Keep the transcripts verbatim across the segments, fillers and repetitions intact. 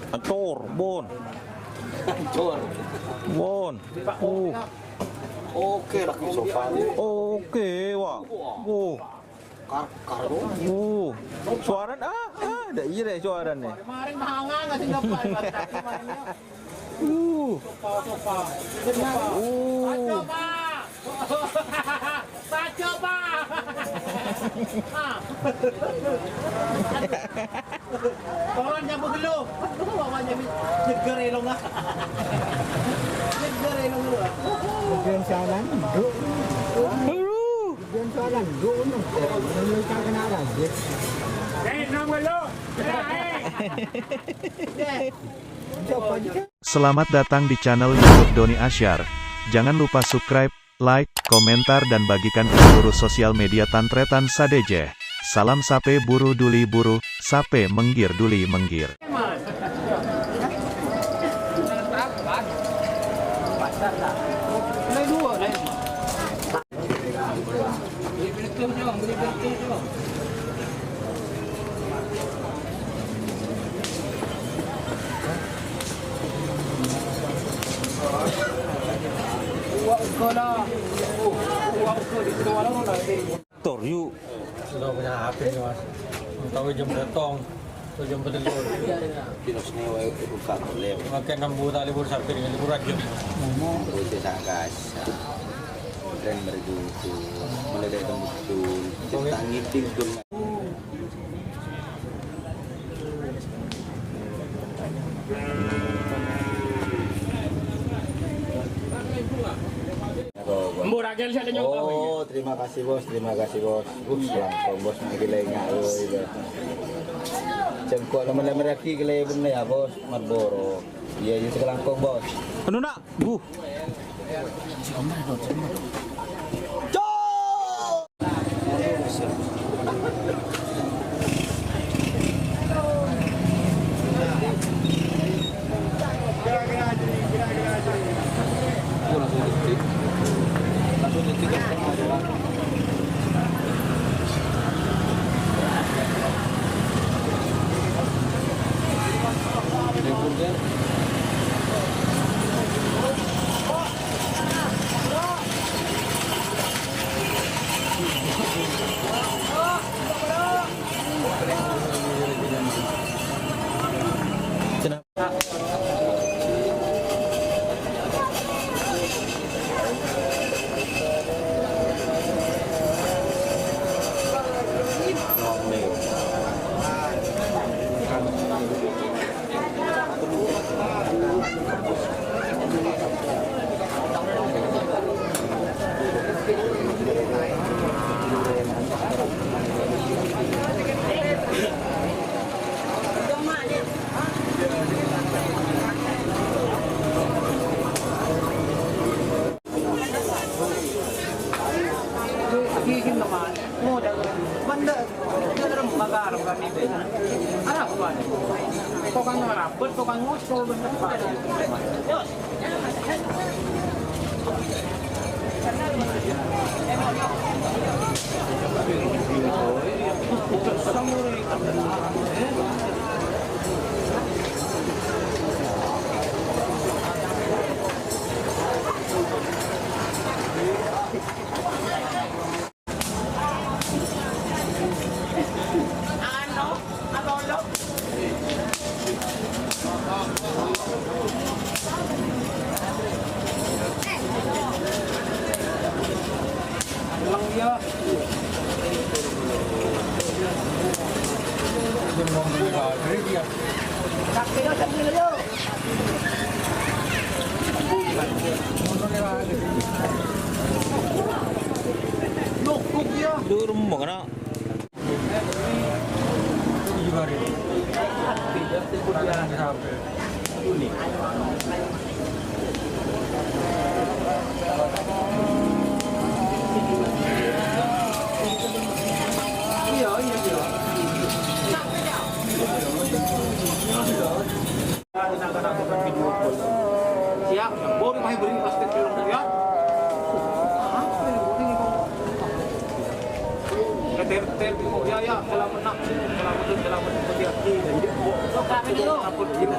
Ancor, bon. Ancor. Bon. Uh. Oke, lagi sopan. Oke, wah. Uh. Kar-, kar-, uh. Suarana, ah, ah, ḍâ' iyâ rè suarana. Kemarin mahangan nggak sih, nggak pernah. Uh. Sopa, sopa. Uh. Saja, Pak. Saja, Pak. Ah. Tolong nyambung dulu. Aduh, awalnya nyeger elong, ah. Nyeger elong dulu, ah. Bagian sana, nduk. Aduh. Bagian sana, nduk, no. Menurut saya kena rajit. Eh, nambah lu. Eh, eh. Coba aja. Selamat datang di channel YouTube Doni Asyar. Jangan lupa subscribe, like, komentar, dan bagikan ke seluruh sosial media tan-trètan sadhâjâ. Salam sapè buru duli buru, sapè mèngghir duli mèngghir. Tor, yu. Sudah punya H P nih, Mas. Tahu jam datang, tahu jam betul. Kilo seni wae buka boleh. Pakai nembu tak libur sampai dengan libur aja. Itu sangat kasar. Keren berjutu. Mulai dari tembutul. Kita ngiting dulu. Mbok Rakel sih ada nyoba. Oh, terima kasih, Bos. Terima kasih, Bos. Uh, selangkong, Bos, lagi lengak, loh, itu. Cengkok lama-lama lagi kele bener ya, Bos. Marlboro. Iya, iya, selangkong, Bos. Anu, Nak. Bu. Tokang ngarabet, tokang ngocol, bener, Pak. Durung mau kena. Siap, baru main beri plastik film, ya. Apa ini? Ter-, ter-, ya, ya, selamat nak, selamat, selamat, hati-hati. Ampun, gitu.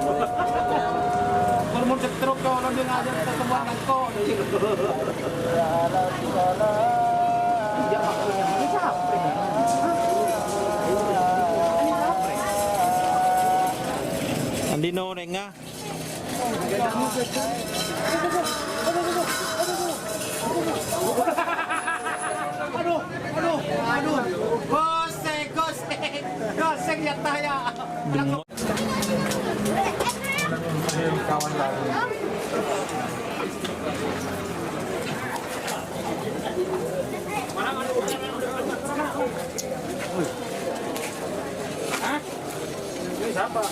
Kalau mau cetruk, kalau dia ngajak ketemuan kan kok, gitu. Ya, maksudnya, ini siapa? Ini siapa? Andi no, nengah. Aduh, aduh, aduh. Gosek, gosek. Gosek ya, tah, ya. Hah? Ini siapa?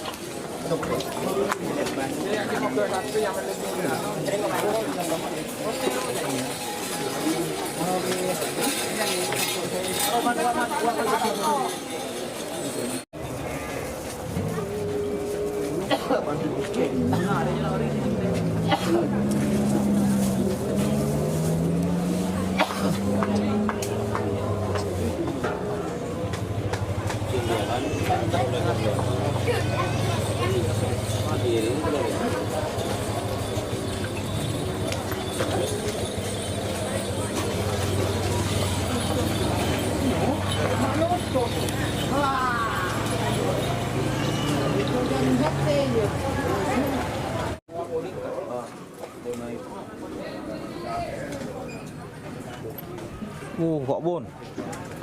Uh, Pak Bun.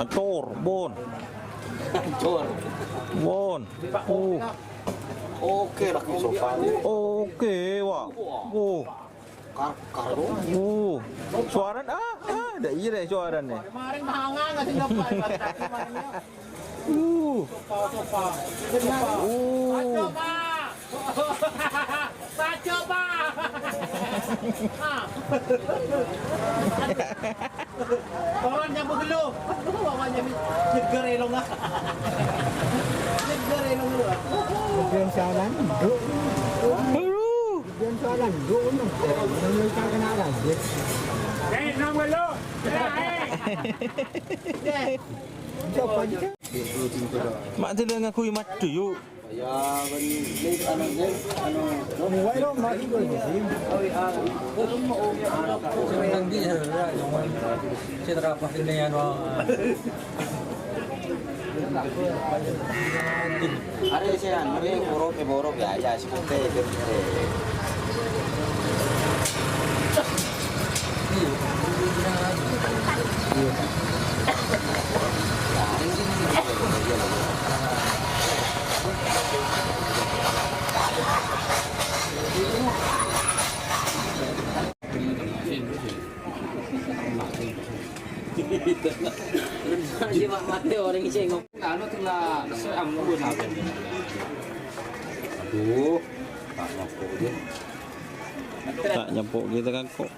Ancur, Bun. Ancur. Bun. Uh. Oke, lagi sopan. Oke, Wak. Uh. Kar-, kar-, uh. Suarana, ah, ah, dah iya deh suarana. Kemarin mangan nggak sih, nggak pernah. Uh. Sopa, sopa. Uh. Sopa. Saja, Pak. Ah. Tolong nyambung dulu. Bapaknya nyeger elong, ah. Nyeger elong dulu, ah. Bukan salah, Nduk. Aduh. Bukan salah, Nduk, no. Menurut saya kena rajit. Eh, nang dulu. Eh. Coba aja. Mak dulu ngaku madu yuk. Ya, bân, anu, anu, Seneng dia, citra pas ini, anu. Ada sih, anu, ini borok, eh, borok ya, ya, sih, putih, putih. Iya, Pak, mati orang sing ngomong. Anu, tinggal se-, ampun. Aduh, tak nyampo dia. Tak nyampo kita kan kok.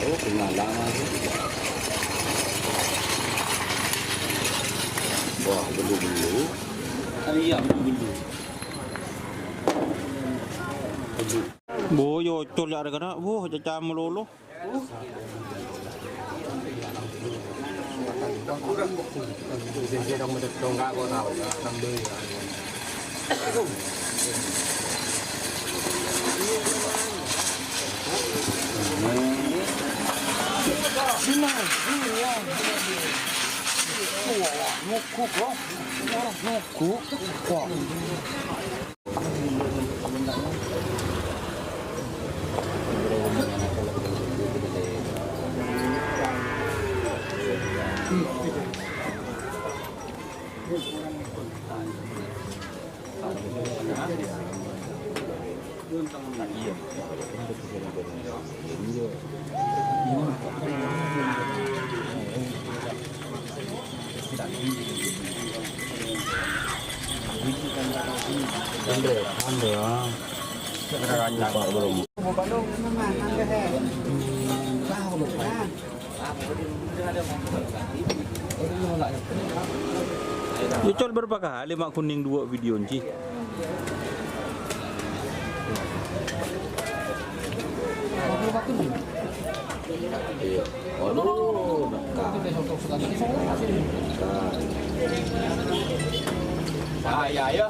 Oh, kenalan aja. Wah, belu-belu. Ah, iya, belu-belu. Belu. Bo, yo, col ya, ada kena. Bo, caca melulu. Yâ, Col, berapa kali ma' kuning dua video, Ci? Iya. Waduh, dekat. Ah, iya, iya.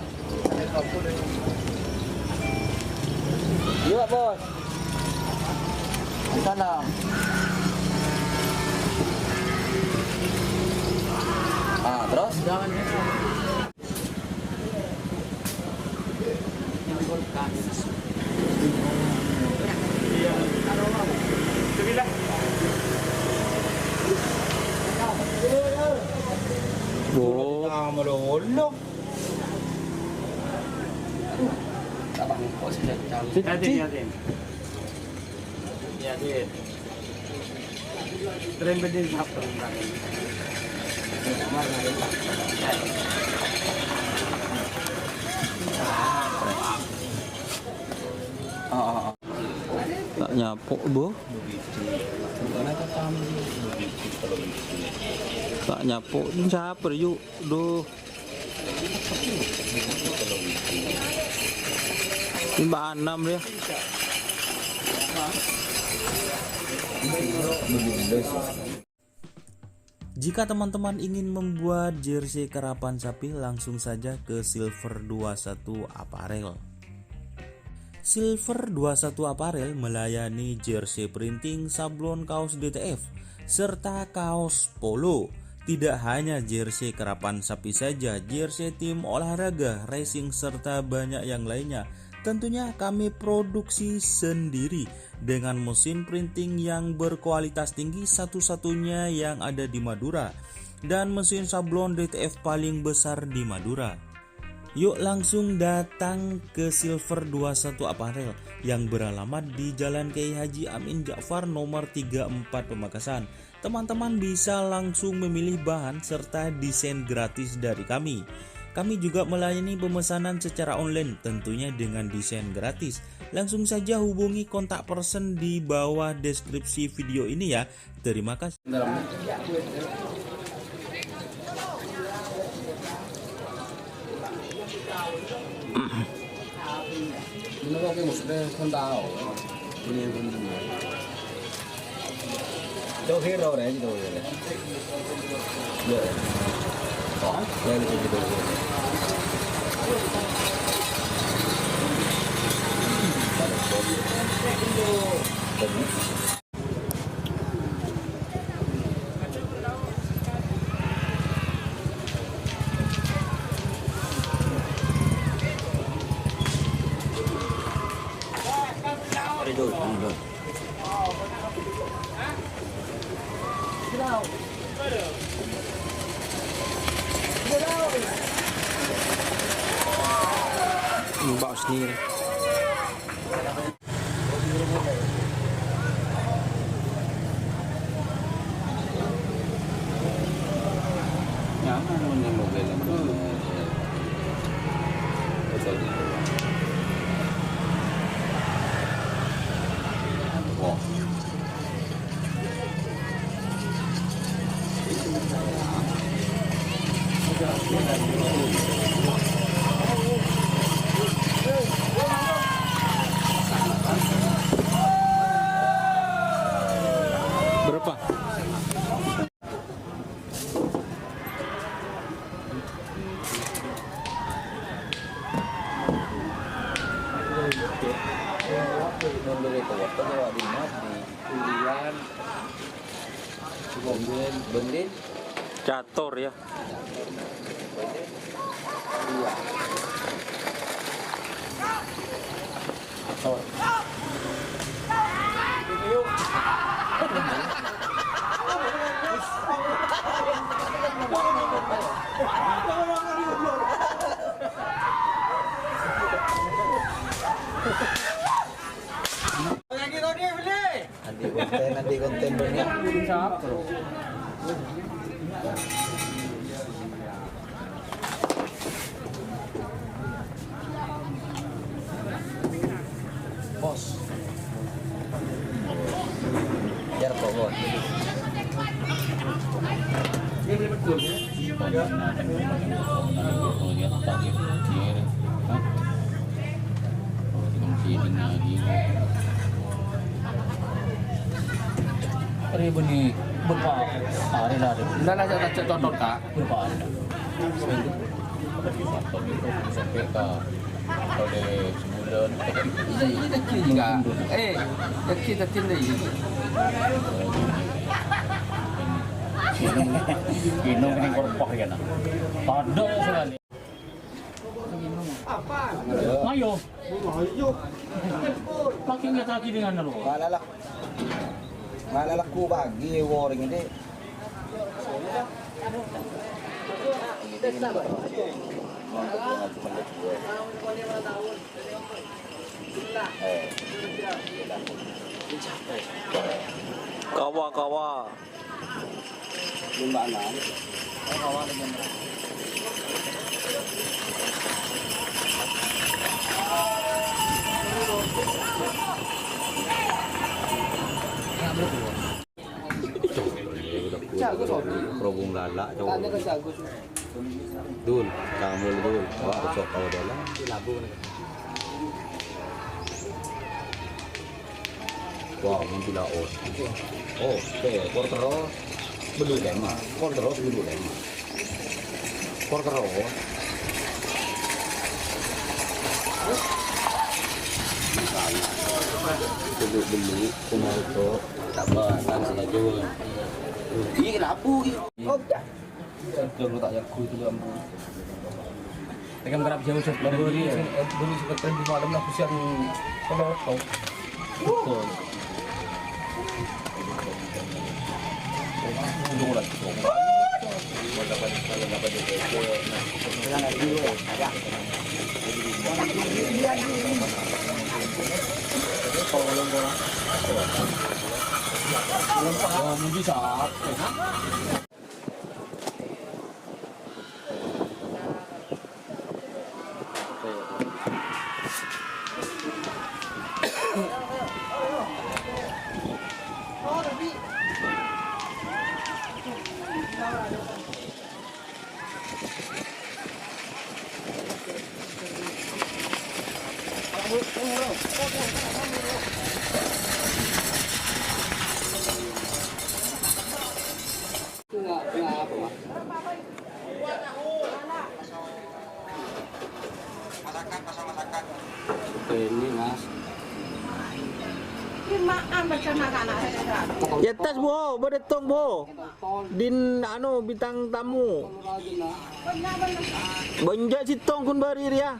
Iya, Bos. Salam. Ah, terus? Oh. Yasin, Yasin. Yasin. Ta' nyapo', Bu. Ta' nyapo'. Ini siapa, yuk? Duh. Ini Mbak Anam, ya. Jika teman-teman ingin membuat jersey karapan sapi, langsung saja ke Silver dua satu Apparel. Silver dua satu Apparel melayani jersey printing, sablon kaos D T F, serta kaos polo. Tidak hanya jersey karapan sapi saja, jersey tim olahraga, racing, serta banyak yang lainnya. Tentunya kami produksi sendiri dengan mesin printing yang berkualitas tinggi, satu-satunya yang ada di Madura, dan mesin sablon D T F paling besar di Madura. Yuk langsung datang ke Silver dua satu Apparel yang beralamat di Jalan Kiai Haji Amin Ja'far nomor tiga empat Pamekasan. Teman-teman bisa langsung memilih bahan serta desain gratis dari kami. Kami juga melayani pemesanan secara online, tentunya dengan desain gratis. Langsung saja hubungi kontak person di bawah deskripsi video ini, ya. Terima kasih. Mbak Husni. Berapa? Catur, ya. Bos. Jar kok, Bos. Rè bânnè bâpa' arè la, rè. Enggak lah, cek, cek contoh, Kak. Bâpa' arè la. Sampè' ka, ka dâ' sebulan. Iya, iya, dâgghi', Kak. Eh, dâgghi' dâddhi, iya. Ino, ino kènè' korpoh ya, nah. Padâ sakalè. Ayo. Ayo. Pakai nggak kaki dengan apa? Malah lah. Malah laku pagi, boring ini. Kawa, kawa. Kerubung lala, cowok. Dul, kamu, Dul. Wah, sok kau dalam. Wah, mun pila, oh. Oh, oke, kor terros. Bulu lema. Kor terros bulu lema. Kor terros. Bulu-bulu, kumaha to? Tambah, tambah laju. Ih, rabu, ih. Oke. Kerja lu tak jago itu, ya ampun. Tekan kerap jauh, Sob. Baru ini, eh, dulu sekitar di malam, aku siang kalau kau. Betul. Jangan dulu, ya. Oh, mungkin saat. Ini, Mas. Yâ, tas, Bo, bâdâ tong, Bo. Din, anu, bintang tamu. Bânnya' sèttong kun bâri' rèya.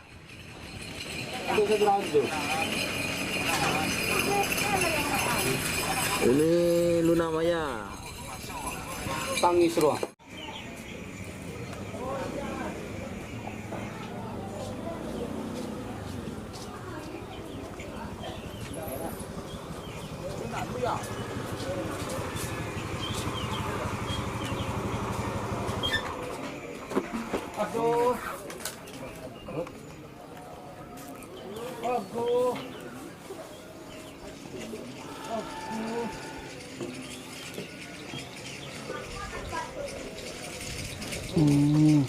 Ini Luna Maya. Tangis rowa. Aduh. Aduh. Hmm.